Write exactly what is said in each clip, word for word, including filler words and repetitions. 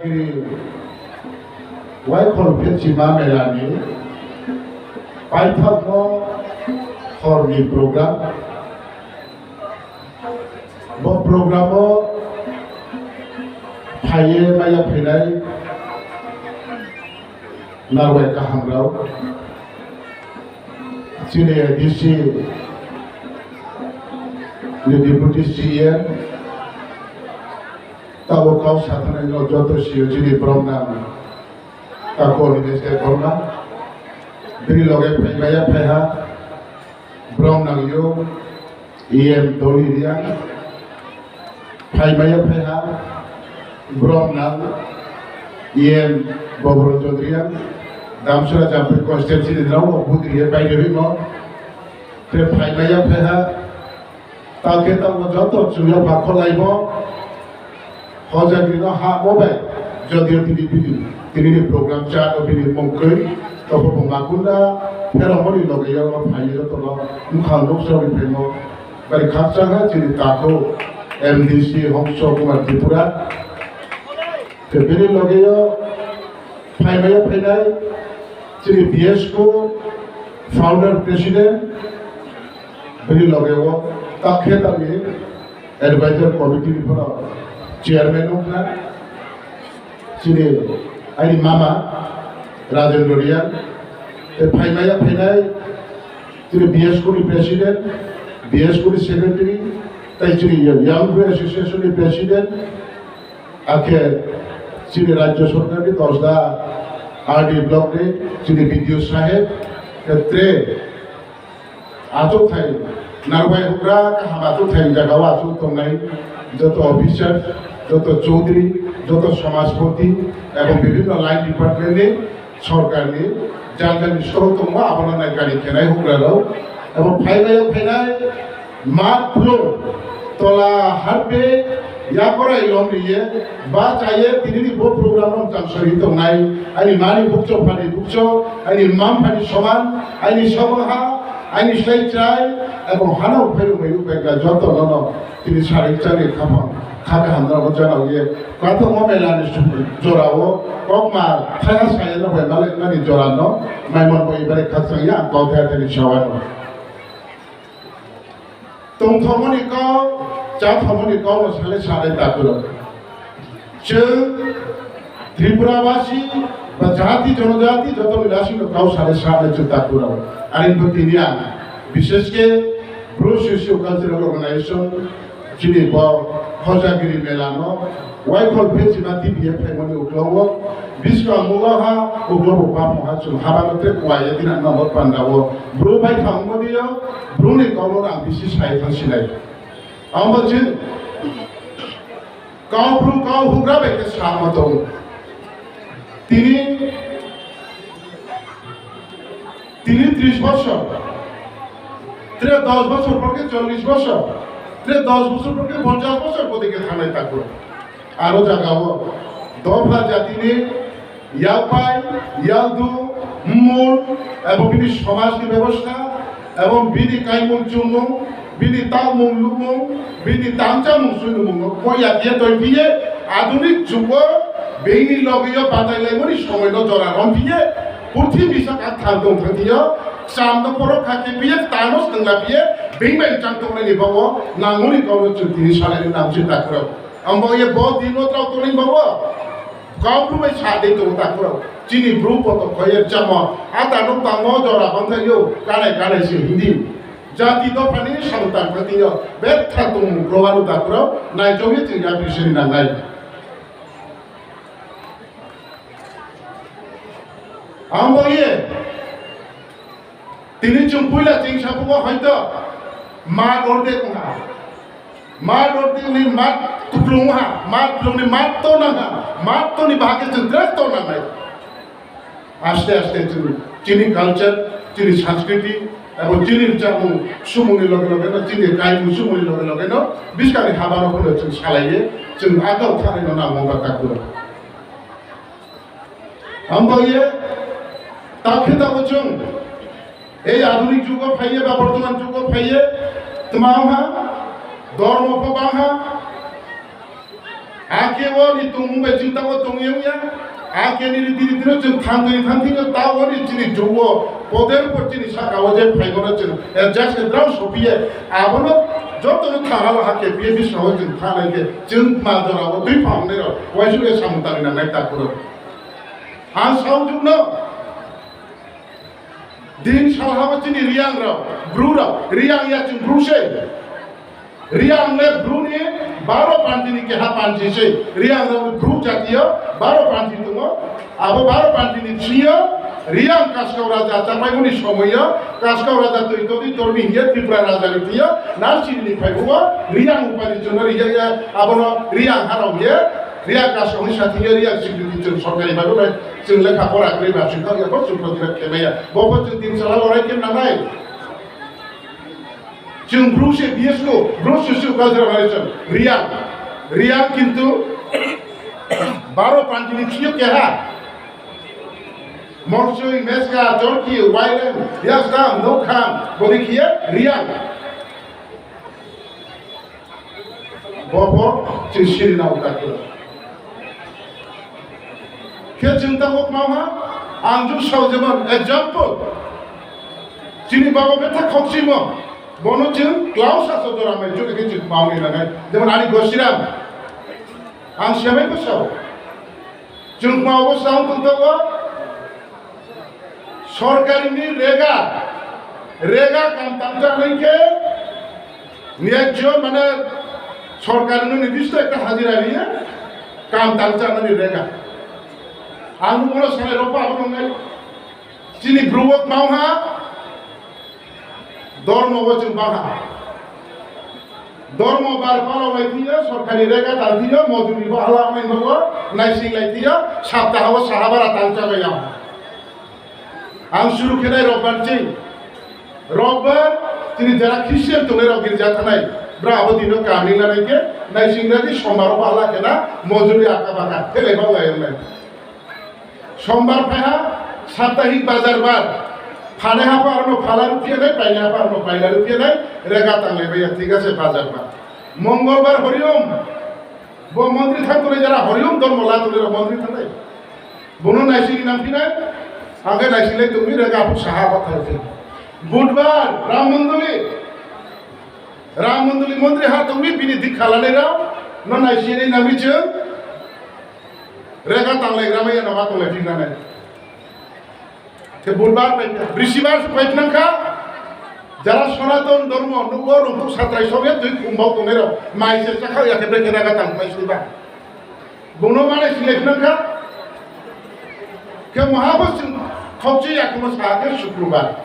Giri Waikhol Philchima Melani paithakno horni program. Bo programo phaiye maya phainai narwai kahamrok, chini A D C ni Deputy C E M, tabo kau sathanai no joto sio chini borok nang. Tako ni Mister Borma, bini loge phaimaya phaiha, borok nangyo, E M Doli Riang, phaimaya phaiha, borok nang, E M Boboro Chondriang, Damsora Jampui constituency ni rok butri ye pai rwi mo, te phaimaya phaiha, Takhe tamo joto chwngno bakholaibo, hojagrino hamo bai, jodio tini bini, tinini program cha o bini mungkwi, tobo bo makunda, pheromoni loge yago phaiwi jotono, mukha nuksa bai phaimo, bari khakchangha chini takhu M D C Hongso Kumar Tripura, Te bini logeyo phaimaya phainai chini B S K founder president, bini logeo takhe tamni advisor committee ni phano chairman wngkha chini aini mama Rajendra Riya. Te phaimaya phainai chini B S K ni president, B S K ni secretary, tai chini Young Bru Association ni president, Akhe chini Rajya Sorkar ni Dosda R D block ni chini B D O saheb, khe tre achuk thai, narwai hugra kaham achuk thai jaga o achuk tongnai joto officer, joto chaudhary, joto samajpati ebong bibhinno line department ni Sorkarni jang jang ni sorok tongo, abono nai gari khenai hugra rok. Abo phainai phainai mat phulung tola harbe yakorai lom riye ba chaye tinini bo program rok chang sori tongnai. Ani mani bukcho phani bukcho, ani mam phani soman, ani sobo ha, ani sai chai, abo hano phairu mai upai ga joto nono. Tini sarik chari khapang, kha kaham no jana ye. Kato mo mela ni jora o, kok ma thaya saya no bai male mani jora no, mai mon bo ibare khasang ya, kau thaya tini sawa no. Tong thomo ni kau, cha thomo ni kau no sale sale takuro. Chwng Tripura basi ba jati jonojati joto ni rasi no kau sale sale chwng takuro. Ani bo tini ang, bishesh ke Bru Socio Cultural Organization, Chini bo Hojagiri mela no Waikhol Philchima T V F phaimani uklogo, bwskango ha uklogo bapmo ha chwng habano tei kuaye dinang nangor pandao. Bru bai thangma diyo, bruni kok no ang bisi sai thang sinai. Amo chwng kau bru kau hugra bai khe sama tongo. Tini Tini tris bosor, tre dos bosor pore chollis bosor, tre dos bosor pore ponchas bosor pore ke thanai takro. Aro jagao dopha jatini yakpai, yakdu, mul, ebong bini somajni bebostha, ebong bini kaimung chumung, bini tangmung lukmung, bini tangchamung chunumung no koya khe tongphiye, adunik jugo bini logeyo batailaimani somoino jora rompiye, purthimbi saka thang tong thangtiyo, chamno porok kha khe piye, tano sengla piye, bini bai chang tongnani bawo nangmani kokno chwng tini salaini nangsi takhro. Ambo ye bo dino trao tongnai bawo. Kok rwbai sa de tongo takhurok. Chini bru poto khoye chamo. Ata nuk tamo jora bangthaio. Kanai kanai se hindi. Jati dophani samung tangkha tino. Betha tongmung prohanu takhurok. Naichomwi chwng yapri sini nangnai. Ambo ye. Tini chwng puila chwng sabugo hoito mat ordek wngha. Mat ordek ni mat kuplung wngha. Mat kuplung ni mat to nangha. Mat to ni bahai khe chwng dress to nangnai. Aste aste chwng chini culture, chini sanskriti, abo chini chamung sumung ni loge loge no, chini kaimung sumung ni loge loge no, biskang ni haba no phano chwng salai ye, chwng agau thani no nang mong ba takuro. Ambo ye, takhe tabo chwng, ei adunik jugo phaiye ba bortoman jugo phaiye, twma wngha, dormo pho bangha, Ake o ni tongmung bai chwng tamo tongwi wngya. Ake ni riti riti no chwng thang twi thang thwi no ta o ni chini jugo poder por chini saka o je phai bono chwng adjust khe drao sopiye. Abono joto no thang halo ha khe biye bisao chwng thanai khe chwng ma jora o twi phang nai rok waisuk e samung tangwi nangnai ta kuro. Ang saujukno din salhabo chini Riang rok, Bru rok, Riang ya chwng Bru se. Riang le Bru ni baro panti ni keha panti se. Riang rok Bru jatiyo baro panti tongo. Abo baro panti ni bisingo Riang Kaskau Raja chapaimani somoyo Kaskau Raja twi todi tormi hiye Tripura Raja ni tiyo nal chini ni phaibugo Riang upadi chwngno riya abono Riang harau ye. Riya kasongni sathingya riya sikri chwng sorkari bai bai chwng lekha pora kwrwi ba chwng kha ya ko chwng protibad khe maya. Bo bo chwng tin sala lorai khe nangnai. Chwng Bru se B S ko, Bru se su culture bai chwng riya. Riya kintu baro panjini phiyo keha. Morsui, Meska, Jorki, Waileng, Yasdam, Nokham, bodi khiye riya. Bobo chwng siri na uta khe. Khe chwng ta hok ma ha, ang jung sao jemon example. Chini baba betha khokchimo, bono chwng klau sa so dora mai chwng khe chwng ma uni nangai. Jemon ani Gosiram, ang semai ko sao. Chwng ma obo sao tong ta o. Sorkari ni rega, rega kam tangcha hwnkhe niyajyo mane sorkari no nidisto ekta hajira riya kam tangcha nani rega. Ang nukmano sanai rokpa abo nungnai. Chini bru o tmao ha. Dormo bo chwng baha. Dormo bar palo lai thwiyo, sorkari rega tal thwiyo, mojuri bo hala mai nogo, naising lai thwiyo, saptaha o sahabara tal chabai ya. Ang suru khenai Robbar ching. Robbar, chini jara Christian tongnai rok girja thanai, bra abo dino kaming lanai khe, naising radi sombar bo hala khena, mojuri aka baka, thelai ba lai lai. Sombar phaiha, saptahik bazar bar. Phanai hapha arno phala ruphiya nai, painai hapha arno paila ruphiya nai, rega tanglai baiya, thik ase, bazar bar. Mongolbar Horiom, bo montri thang tongnai jara Horiom dormo la tongnai rok montri thangnai. Bono naising nang phinai, angkhe naising lai tongwi rega aphuk saha hapha thang phi. Budbar, Ram Mondoli, Ram Mondoli montri ha tongwi bini dikha lanai rok, no naising nai nangwi chwng. Rega tanglai gram ya nama tanglai thik nanai. Ke budbar pai, brisibar su pai nangkha. Jara Sonaton Dormo nugo rungtuk satrai sobe twi kumbau tongnai rok. Mai se chakha ya ke breke rega tang pai suba. Bono mane silai nangkha. Ke mahabos khokchi ya kuma sa ke Sukrubar.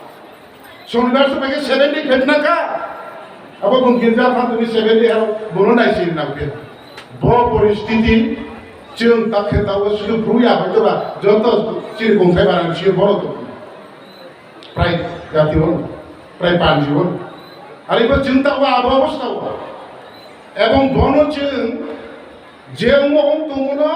Sonibar se pai seven day khaina kha. Abo bung girja phan tumi seven day aro bono nai sini nang phe. Bo poristiti chwng tak khe tawo sudu bru ya bai to ba joto chini bung thai barang sio bono to. Prai jati won, prai panji won. Ari bo chwng tawo abo obostha wo. Ebong bono chwng je wngmo wng tongmo no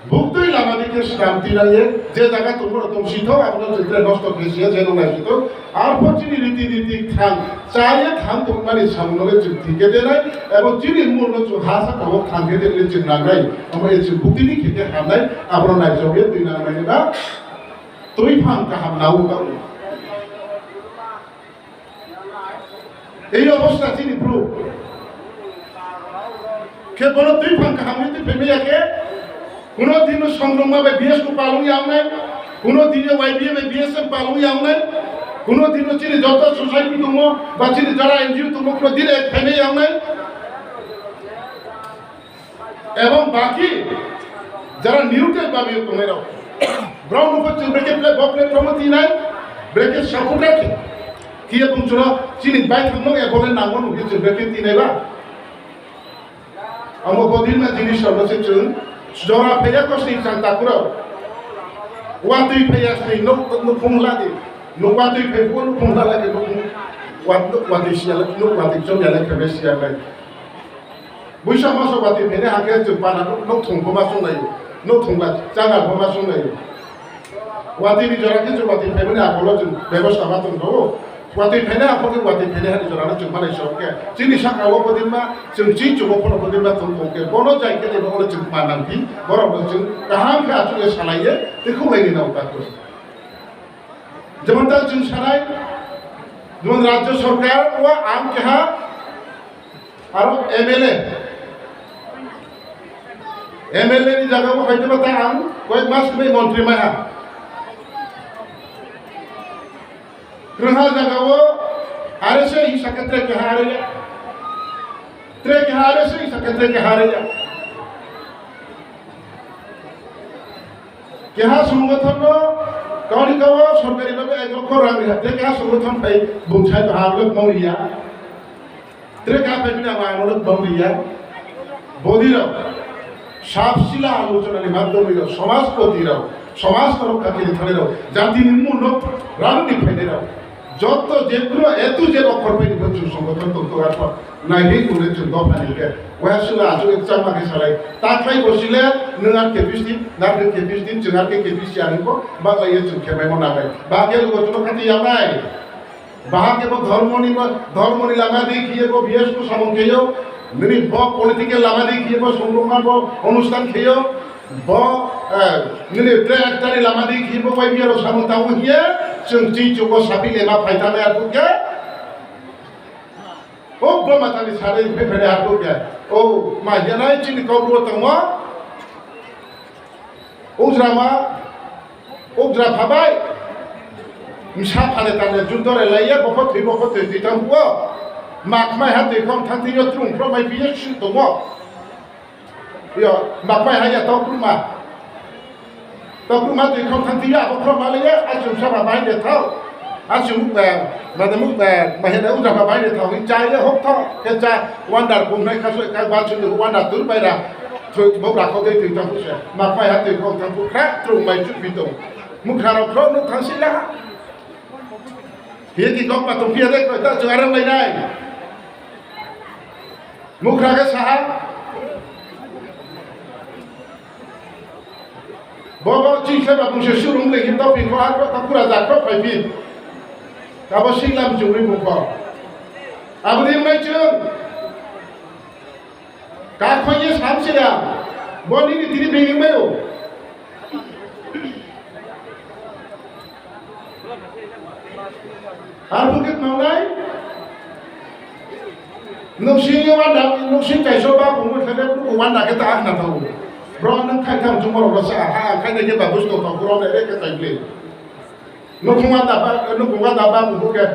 buktwi lama di khe swnam twi rang ye, je jaga tongmo rok tong si thok, abono chwng tre nosto khe si ya, je nong nai si thok. Arpho chini riti riti thang, cha ye thang tongmani samung no le chwng thwi khe denai, ebo chini mul no chwng ha saka o thang khe denai chwng nangnai, omo ye chwng buktwi ni khe khe hamnai, abono naijok ye twi nangnai na twi phang kaham nau tau. Ei obostha chini bru. Khe bono twi phang kaham ni twi phemya khe, kuno dino songrongma bai B S K palung ya wngnai, kuno dino Y B A bai B S F palung ya wngnai, kuno dino chini joto society tongo, ba chini jara N G O tongo, kuno dino phemya ya wngnai. Ebong baki jara neutral babi tongnai rok, brao nukho chwng brekhe ple bok le promo tinai, brekhe supporter khe, kiye bung chwra chini bai thangno ya bole nango nukhe chwng brekhe tinai ba. Amo bodin na jinis rok se chwng jora phaiya ko sini chang takuro. Watwi phaiya sini nuk nuk phung la di, nuk watwi phai bu nuk phung la la ke nuk wat nuk watwi siya la nuk watwi chom ya la ke be siya la. Buisa masa watwi phene hakhe chwng pana nuk thung phoma sung laio, nuk thung la changa phoma sung laio. Watwi ni jora khe chwng watwi phaimani akolo chwng bebosta ma tong tho. Watwi phainai, aphuru watwi phainai hani jorano chwng manai se khe. Chini saka o bodinma, chwng chini chugo phano bodinma tong tong khe. Bono jai khe bono chwng manang di, borok no chwng kaham khe achuk ye salai ye, tei khulai ni nang ta khe. Jemon ta chwng sanai, jemon rajya sarkar o ang keha aro M L A, M L A ni jaga o hoito ba ta ang koyek mas bai montri mai ha. Kwrwngha jagao R S A hingsa khe tre keha R S A. Tre keha R S A hingsa khe tre keha R S A. Keha songothonno kauni kao sorkari bhabe ek lokho rang riha. Tre keha songothon phai bumsai to ha lok mau riya. Tre ka phaimani ang ano bang riya. Bodirok, sab sila alochonani madhyome rok, somajpoti rok, somaj rokha kiri thani rok, jati ni mungno rang ni phainai rok, joto je kuno etu je okhor pai ni bwchung songothon tong tong arpho nai hei kule chwng dopha ni khe. Wahsula achuk chama khe salai. Taklai bosile nwng ar kepis din, nar khe kepis din, chwng ar khe kepis ya ni ko, bagla ye chwng khe mai mo nabai. Ba khe lugo chwng khati ya nai. Bahai khe bo dhormoni ma-, dhormoni lama di khiye bo B S K samung kheyo, nini bo political lama di khiye bo songrokma bo onusthan kheyo, bo, eh, nini tre aktani lama di khiye bo bai biyaro samung tango hiye, chwng chini chugo sapi lema phaitama ya khe, o bo matani sari phe phe ya khe, o ma hiya nai chini kok bo tongo. Ujra ma, ujra phabai. Msa phane tane jundore laiya, bokho thwi, bokho thwi, thwi tang buo. Makmai ha twi khong thang thwi yo, trung phro mai phiye su tongo. Yo, makmai ha ya tokruma. Tokruma twi khong thang thwi ya, bokho ma laiya, achung sa ma bai de thao. Achung, eh, mane muk, eh, mahena ujra phabai de thao. Cha ye hok thao, ke cha wonder kum nai khasu, ka ba chu wonder tur bai ra. Thwi, bo bwra kok tei thwi tang phuk se. Mak pai ha twi kok tang phuk kha, thwng bai chuk bi tong. Mukha rok kho nuk thang si la. Hiye ki kok ma tong phiya de koi ta chwng arang lai nai. Mukha khe saha. Bo bo ching khe ba bung se surung le hin to phi kho ha kho ta pura ja kho phai phi. Ka bo singlam chungri bung kho. Abo de mai chwng. Kakhwlaiye samsida, bo nini tini bini mayo. Ar bukit mawnai, nuksing wanda, nuksing kaisa ba bumu thede buku wanda khe ta akhna thago. Bro nang khai tham chumor rasa, ha, khai nai khe ba busto thago, bro nai re khe tai ble. Nukhung wanda ba, nukhung wanda ba buku khe.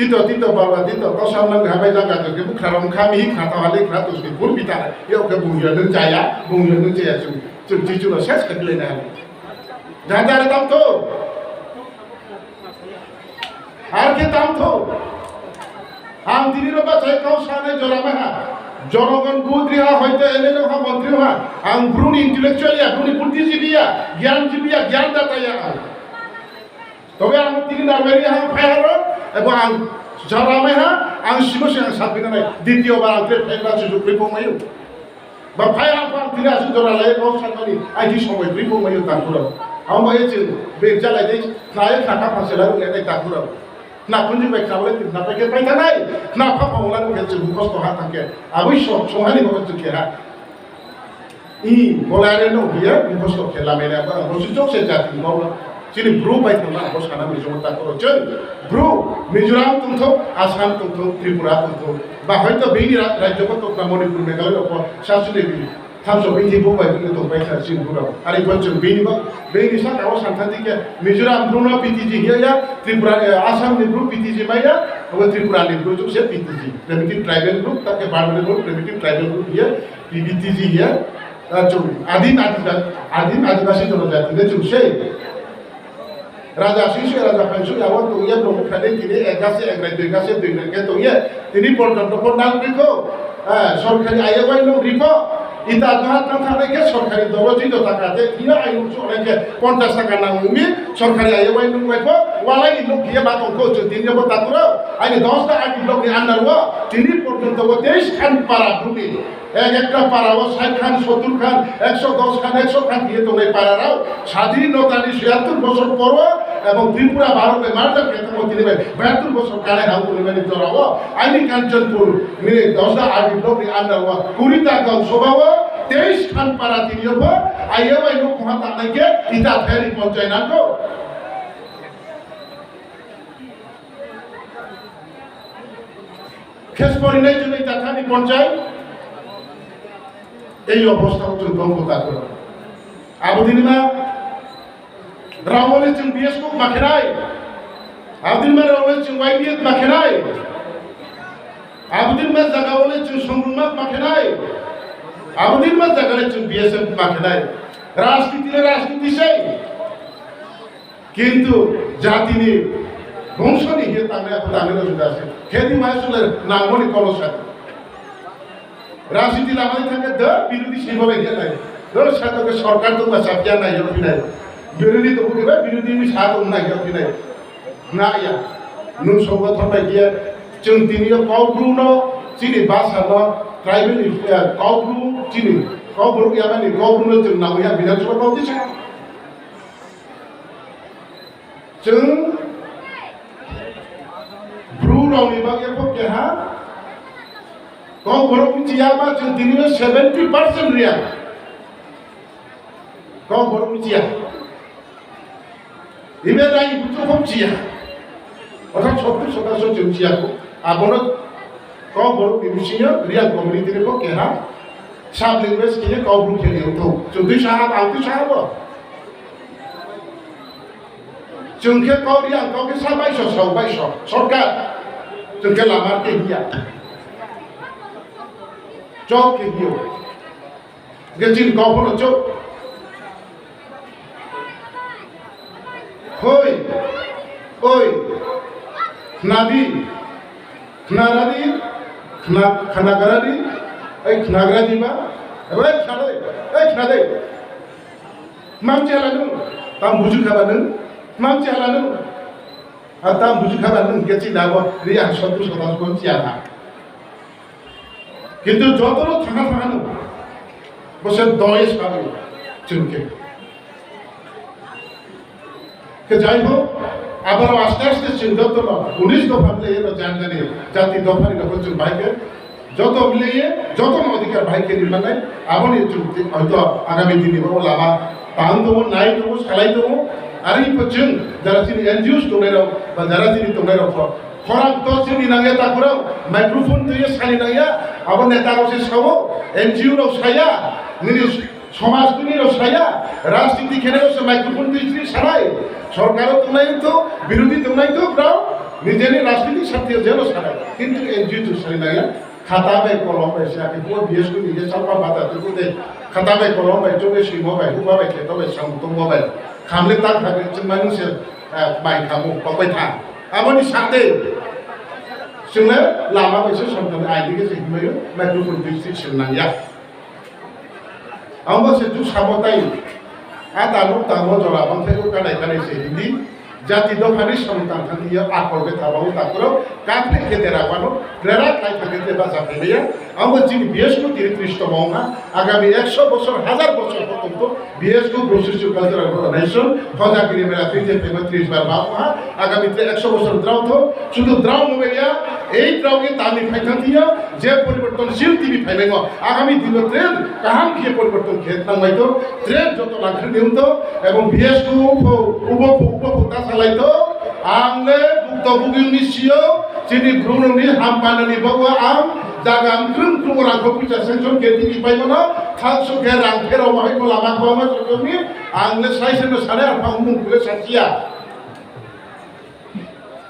Tito, tito, baba, tito, kosam nang habai jaga to ke bukha ram kha mi kha ta hale kha to ke bur bita. Yo ke bung yo nung jaya, bung yo nung jaya chung, chung chi chung ses ke le na. Jada re tam to. Ar ke tam to. Ang dini ro ba sai kau sa nai jora ma ha. Jonogon budri ha hoite M L A ha montri ha. Ang bruni intellectual ya, bruni buddhijibi ya, gyan jibi ya, gyan data ya. Tobe ang tini narwari ha phai haro, ebo ang jora mai ha, ang simo se ang sapina nai. Ditio ba ang te phai ba sujuk pri pong mayu. Ba phai ha ang tini asu jora lai ko sakani, ai di somoi pri pong mayu tangkuro. Ang ba ye chil, be jalai dei, na ye khaka phasela ru le dei tangkuro. Na kunju bai kawle tin na pai ke pai tanai, na pha pha wala ru ke chil kosto ha tangke. Abui so, so hani ko chil ke ha. I bolai no hiya mukhosto khela mela ba bo sujok se jati no. Chini bru bai thangma bo sana mi jong ta koro chwng. Bru Mizoram tongthok, Assam tongthok, Tripura tongthok. Ba hoito bini ra-, rajyo ko tokna Manipur, Meghalaya ko sasune bi. Thamso bini bo bai bini tong bai kha chini bru. Ari bo chwng bini ba, bini saka o santha dike Mizoram bru no P T G hiya ya, Tripura, eh, Assam ni bru P T G maya, abo Tripura ni bru chuk se P T G. Primitive tribal group, take Barbary group, primitive tribal group hiya. P B T G ya, ah, chung, adim adibasi, adim adibasi jonojati ne chung sei. Raja sui sui raja phai sui awan tong ya, brong khade tini ek gase ek rai, dui gase dui rai ke tong ya. Tini porjonto por nang rikho, ah, sorkari ayawai nung rikho. Ita duha tang tang ke sorkari doro jido taka te, iya ai nung chu ke ponchas taka nang umi, sorkari ayawai nung bai pho, walai ni nuk ya ba tong ko chu tini bo takuro. Ai dos ta agi blok ni andar wo, tini por Tongo teis khan para bumi, ek ekta para o sait khan, sottur khan, ekso dos khan, ekso khan hiye tongnai para rao, sadhinota ni siyattur bosor poro ebong Tripura Bharot bai marja khe tongo tini bai bayattur bosor kanai ha tongnai mani jora o, aini Kanchanpur ni Dosda R D block ni under o, kuri ta gaon soba o, teis khan para tini o pho, ayo bai nuk kha tangnai khe ita theri ponchai nangko. Khes porinai chwng ita thani ponchai. Ei obostha o chwng tongkho ta khe. Abodini ma rawole chwng B S K ma khenai. Abodini ma rawole chwng Y B F ma khenai. Abodini ma jaga ole chwng songruma ma khenai. Abodini ma jaga le chwng B S F ma khenai. Rajniti le rajniti sei. Kintu jatini bongso ni hiye tangnai, abo tangnai no juda se. Khedi mai sule nangmoni kono sa. Rajniti lamani thangkhe da birodhi sebo bai khe nai. Do sa to ke sorkar to ba sapya nai yo pinai. Birodhi to ke ba birodhi mi sa to nai yo pinai. Na ya. Nung sobo thon bai khe chwng tini yo Kaubru no chini basa no tribal ni, eh, Kaubru chini Kaubru ya mani Kaubru no chwng nang ya Bidhan Sabha no disa. Chwng Bru rokni bagwi bo keha kok borok wngya ba chwng tini seventy percent riya. Kok borok wngya. Ibe rai bujo kok chiya. Otha sottur sotangsho chwng chiya ko. Abono kok borok ni bisingo riya community ni bo keha sub language khe kok borok khe ni wngthok. Chwng twi saha, ang twi saha bo. Chwng khe kok ri ang kok khe sa baiso, sok baiso, shortcut. Chwng khe lama khe hiya. Chok khe hiyo. Hwnkhe chini kok bono chok. Hoi, oi, khnadi, khnaradi, khna-, khnagradi, ei khnagradi ba, ei khnadai, ei khnadai. Mamchi hala nung, tam buju khaba nung, mamchi hala nung. A tam buju khaba nung hwnkhe chini abo ri ang sottur sotangsho kon chiya kha. Kintu jotono thangna thangna nung, bo se doye sabi chwng khe. Khe jai ho, abar aste aste chwng jotono unis dopha le eno janjani jati dopha ni dopha chwng bai khe. Joto mileye, joto no adhikar bahai khe ri manai, aboni chwng hoito agami dini bo lama tang tongo, nai tongo, salai tongo. Ari pho chwng jara chini N G Os tongnai rok, ba jara chini tongnai rok pho, khorang to chini nangya takhurok, microphone twiye sani nangya, abo neta rok se sao, N G O rok saya, nini somaj tini rok saya, rajniti khenai rok se microphone twi twi sanai, sorkar o tongnai to, birodhi tongnai to, brao nijeni rajniti sakti jeno sanai, kintu N G O to sani nangya. Khata bai kolom bai se, ake bo B S K ni je salpa bata tuku de. Khata bai kolom bai, chukle simo bai, huba bai, kheto bai, samung tongmo bai. Khamle tak thak chwng manu se, eh, bai khamu, kok bai tha. Aboni sakte chwngle lama bai se somtani aidi ke se himayo, microphone twi sik sing nangya. Abo se tu sabo tai. A tamo tamo jora bang thai kanai kanai se hindi. Jati dophani samung tang thang ya akol khe thabawi takhurok, kaphlik khe dera wano, dera khai thang khe bacha phaiya. Abo chini B S K tiri tris tongma wngkha. Agami ekso bosor, hazar bosor pho tongtho B S K Bru Sishu Cultural Organization, Khojagiri Mela twi je phaiba tris bar ba wngkha. Agami tre ekso bosor drao tho, sudu drao mobile ya, ei drao ni tami phai thang ya, je poriborton sil tini phailaimo. Agami dino tre kaham khe poriborton khe nangmai to, tre joto langkhani wngto, ebong B S K ubo, ubo, ubo, ubo ta salai to, ang le bukto bugini sio, chini Bru ni hampanani bago ang, jaga ang krum krum rang ko puja sanction khe tini pai mano, thangso khe rang phero wahai ko lama ko ma ni, ang le sai se no sare ang pang mung kule sasia.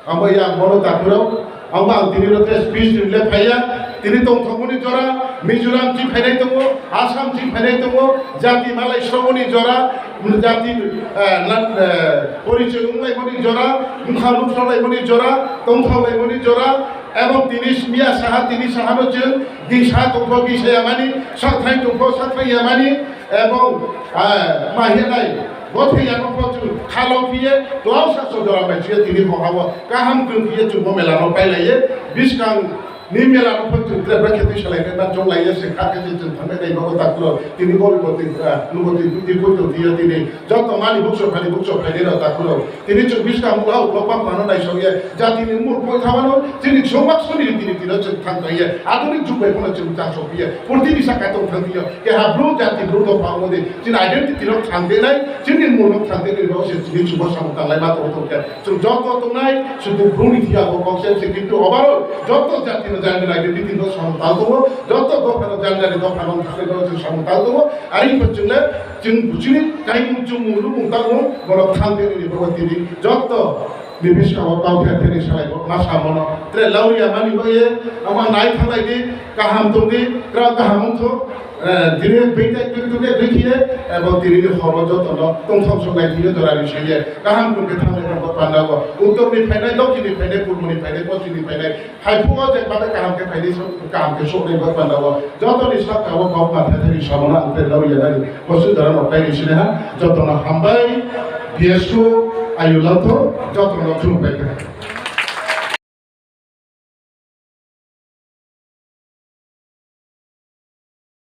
Abo ya bono takhurok, abo ang tini rok speech tini le phaiya, tini tongthokmani jora, Mizoram chi phainai tongo, Assam chi phainai tongo, jati malai sromoni jora, jati, eh, nan, eh, porichoi wnglaimani jora, mukha nukhlaimani jora, tongthoklaimani jora, ebong tini miya saha, tini sahano chwng disa tongthok disa yamani, sathai tongthok sathai yamani, ebong, eh, mahiyanai. Bo thwi ya no pho chwng khalo phiye, twlangsa so jora bai chuya tini bo habo kaham kwrwng phiye chwng bo mela no pailaiye, biskang Ni mela no phai twi tre bra khe twi salai khe ba chong lai ya se kha khe se chwng thang nai ba o ta kuro. Tini bo bo twi bra, nu bo twi twi twi twi twi tini joto mani bukso phani bukso phai rok ta kuro. Tini chwng biskang mula uklok bang mano nai sok ye. Jati ni mur poi tha mano, tini chwng bak soni tini tini chwng thang thang ye. Adoni jug bai phano chwng chang sok ye. Purti bisa ka tong thang ye. Ke ha bru jati bru do pha mo de. Tini identity rok thang de nai, tini mur rok thang de nai ba se tini chwng bak samung tang lai ma tong tong khe. Chwng joto tongnai, sudu bru ni thia bo kok se se kintu overall joto jati no jani nai de tini no samung tang tongo. Joto dopha no jani jani dopha no thang de chwng samung tang tongo. Ari pho chwng le chwng buchini kaimung chwng mung rwmung tangmung borok thang de nini borok tini joto ni biskang o kau pher pher ni salai bo ma sa mano. Tre lauri ya mani bo ye ama nai thanglai di kaham tong di kra kaham wng tho. Eh, tini beita tini tuni dui thiye ebo tini ni horo joto no tong thong sok nai tini jora ni saiye kaham tong khe thanglai bo panda bo. Uttor ni phainai, dokhin ni phainai, purbo ni phainai, poschim ni phainai, Hai phuo je bade kaham khe phaidi sok, kaham khe sok nai bak panda o. Joto ni sak kabo kok ma thai thai samano ang tei lawi ya nani. Bosu dara no pai sini ha. Joto no hambai. B S Q ayu lau tho. Joto no thum pai kha.